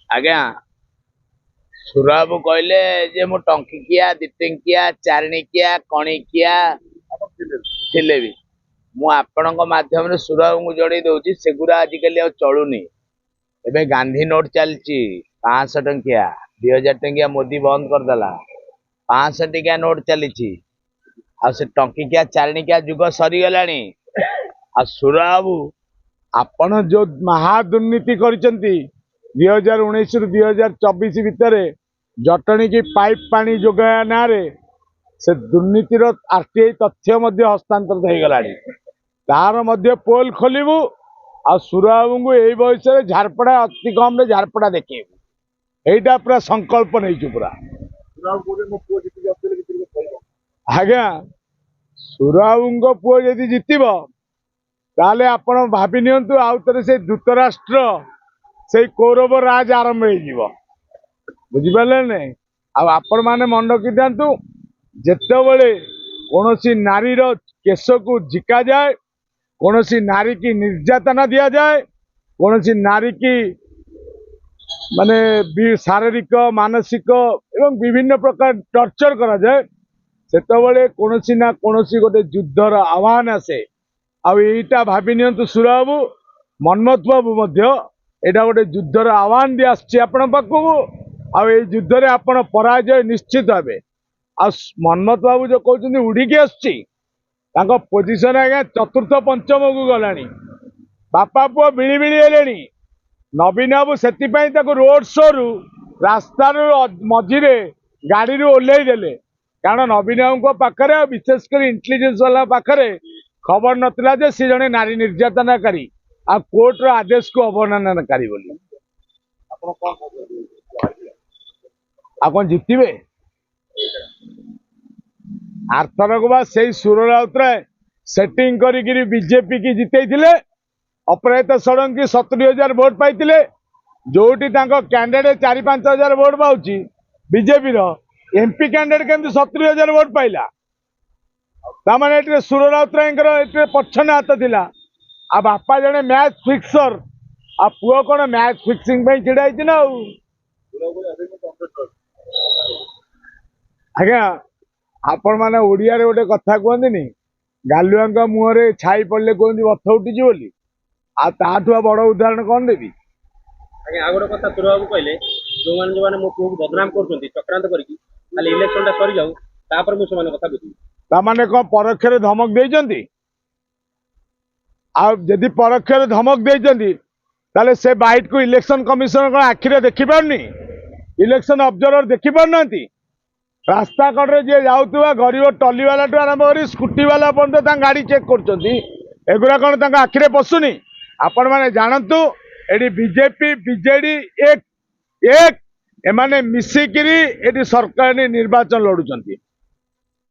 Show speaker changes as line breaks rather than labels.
ଆଜ୍ଞା, ସୁରବାବୁ କହିଲେ ଯେ ମୁଁ ଟଙ୍କିକିଆ, 2 ଟଙ୍କିଆ, ଚାରିଣିକିଆ, କଣିକିଆ ଥିଲେ ବି, ମୁଁ ଆପଣଙ୍କ ମାଧ୍ୟମରେ ସୁରବାବୁଙ୍କୁ ଜଣେଇ ଦଉଛି, ସେଗୁରା ଆଜିକାଲି ଆଉ ଚଳୁନି। ଏବେ ଗାନ୍ଧୀ ନୋଟ ଚାଲିଛି 500 ଟଙ୍କିଆ। 2000 ଟଙ୍କିଆ ମୋଦି ବନ୍ଦ କରିଦେଲା। 500 ଟଙ୍କିଆ ନୋଟ ଚାଲିଛି। ଆଉ ସେ ଟଙ୍କିକିଆ ଚାରିଣିକିଆ ଯୁଗ ସରିଗଲାଣି। ଆଉ ସୁରବାବୁ,
ଆପଣ ଯୋଉ ମହାଦୁର୍ନୀତି କରିଛନ୍ତି 2019ରୁ 2024 ଭିତରେ, ଜଟଣୀକି ପାଇପ୍ ପାଣି ଯୋଗାଇବା ନାଁରେ, ସେ ଦୁର୍ନୀତିର ଆରଟିଆଇ ତଥ୍ୟ ମଧ୍ୟ ହସ୍ତାନ୍ତରିତ ହେଇଗଲାଣି। ତାର ମଧ୍ୟ ପୋଲ ଖୋଲିବୁ ଆଉ ସୁରବାବୁଙ୍କୁ ଏଇ ବୟସରେ ଝାରପଡ଼ା, ଅତି କମରେ ଝାରପଡ଼ା ଦେଖେଇବୁ। ଏଇଟା ପୁରା ସଂକଳ୍ପ ନେଇଛୁ ପୁରା। ଆଜ୍ଞା, ସୁରବାବୁଙ୍କ ପୁଅ ଯଦି ଜିତିବ, ତାହେଲେ ଆପଣ ଭାବି ନିଅନ୍ତୁ, ଆଉ ଥରେ ସେଇ ଧୃତରାଷ୍ଟ୍ର, ସେଇ କୌରବ ରାଜ ଆରମ୍ଭ ହେଇଯିବ। ବୁଝିପାରିଲେ ନାଇଁ? ଆଉ ଆପଣମାନେ ମନେ ରଖିଥାନ୍ତୁ, ଯେତେବେଳେ କୌଣସି ନାରୀର କେଶକୁ ଝିକାଯାଏ, କୌଣସି ନାରୀକି ନିର୍ଯାତନା ଦିଆଯାଏ, କୌଣସି ନାରୀକି ମାନେ ଶାରୀରିକ, ମାନସିକ ଏବଂ ବିଭିନ୍ନ ପ୍ରକାର ଟର୍ଚର କରାଯାଏ, ସେତେବେଳେ କୌଣସି ନା କୌଣସି ଗୋଟେ ଯୁଦ୍ଧର ଆହ୍ୱାନ ଆସେ। ଆଉ ଏଇଟା ଭାବି ନିଅନ୍ତୁ ସୁରବାବୁ, ମନ୍ମଥ ବାବୁ ମଧ୍ୟ, ଏଇଟା ଗୋଟେ ଯୁଦ୍ଧର ଆହ୍ୱାନ ଦିଆ ଆସୁଛି ଆପଣଙ୍କ ପାଖକୁ। ଆଉ ଏଇ ଯୁଦ୍ଧରେ ଆପଣ ପରାଜୟ ନିଶ୍ଚିତ ହେବେ। ଆଉ ମନ୍ମଥ ବାବୁ ଯୋଉ କହୁଛନ୍ତି ଉଡ଼ିକି ଆସୁଛି, ତାଙ୍କ ପୋଜିସନ ଆଜ୍ଞା ଚତୁର୍ଥ ପଞ୍ଚମକୁ ଗଲାଣି। ବାପା ପୁଅ ବିଳି ବିଳି ହେଲେଣି। ନବୀନ ବାବୁ ସେଥିପାଇଁ ତାକୁ ରୋଡ ଶୋରୁ, ରାସ୍ତାରୁ ମଝିରେ ଗାଡ଼ିରୁ ଓହ୍ଲେଇ ଦେଲେ। କାରଣ ନବୀନ ବାବୁଙ୍କ ପାଖରେ ଆଉ ବିଶେଷ କରି ଇଣ୍ଟେଲିଜେନ୍ସ ବାଲା ପାଖରେ ଖବର ନଥିଲା ଯେ ସେ ଜଣେ ନାରୀ ନିର୍ଯାତନାକାରୀ ଆଉ କୋର୍ଟର ଆଦେଶକୁ ଅବମାନନାକାରୀ ବୋଲି। ଆଉ କଣ ଜିତିବେ? ଆରଥରକ ବା ସେଇ ସୁର ରାଉତରାୟ ସେଟିଂ କରିକିରି ବିଜେପି କି ଜିତେଇଥିଲେ। ଅପରାଜିତା ଷଡ଼ଙ୍ଗୀ 70,000 ଭୋଟ ପାଇଥିଲେ। ଯୋଉଠି ତାଙ୍କ କ୍ୟାଣ୍ଡିଡେଟ୍ 4-5 ହଜାର ଭୋଟ ପାଉଛି, ବିଜେପିର ଏମପି କ୍ୟାଣ୍ଡିଡେଟ୍ କେମିତି 70,000 ଭୋଟ ପାଇଲା? ତାମାନେ ଏଥିରେ ସୁର ରାଉତରାୟଙ୍କର ଏଥିରେ ପ୍ରଚ୍ଛନ୍ନ ହାତ ଥିଲା। ଆଉ ବାପା ଜଣେ ମ୍ୟାଚ୍ ଫିକ୍ସର, ଆଉ ପୁଅ କଣ ମ୍ୟାଚ୍ ଫିକ୍ସିଂ ପାଇଁ ଛିଡା ହେଇଛି ନା ଆଉ? ଆଜ୍ଞା, ଆପଣମାନେ ଓଡିଆରେ ଗୋଟେ କଥା କୁହନ୍ତିନି, ଗାଲୁଆଙ୍କ ମୁହଁରେ ଛାଇ ପଡିଲେ କୁହନ୍ତି ବଥ ଉଠିଛି ବୋଲି। ଆଉ ତାଠୁ ଆଉ ବଡ ଉଦାହରଣ କଣ ଦେବି?
ଆଜ୍ଞା, ଆଉ ଗୋଟେ କଥା, ସୁରବାବୁ କହିଲେ, ଯୋଉମାନେ ଯୋଉମାନେ ମୋ ପୁଅକୁ ବଦନାମ କରୁଛନ୍ତି ଚକ୍ରାନ୍ତ କରିକି, ଖାଲି ଇଲେକ୍ସନଟା ସରିଯାଉ, ତାପରେ ମୁଁ ସେମାନଙ୍କ କଥା ବୁଝିବି।
ତାମାନେ କଣ ପରୋକ୍ଷରେ ଧମକ ଦେଇଛନ୍ତି? ଆଉ ଯଦି ପରୋକ୍ଷରେ ଧମକ ଦେଇଛନ୍ତି, ତାହେଲେ ସେ ବାଇଟକୁ ଇଲେକ୍ସନ କମିଶନ କଣ ଆଖିରେ ଦେଖିପାରୁନି? Election observer ଦେଖିପାରୁନାହାନ୍ତି? ରାସ୍ତା କଡ଼ରେ ଯିଏ ଯାଉଥିବା ଗରିବ ଟଲିବାଲାଠୁ ଆରମ୍ଭ କରି ସ୍କୁଟି ବାଲା ପର୍ଯ୍ୟନ୍ତ ତାଙ୍କ ଗାଡ଼ି ଚେକ୍ କରୁଛନ୍ତି। ଏଗୁଡ଼ା କଣ ତାଙ୍କ ଆଖିରେ ପଶୁନି? ଆପଣମାନେ ଜାଣନ୍ତୁ, ଏଠି ବିଜେପି ବିଜେଡି ଏକ ଏକ, ଏମାନେ ମିଶିକିରି ଏଠି ସରକାରୀ ନିର୍ବାଚନ ଲଢୁଛନ୍ତି।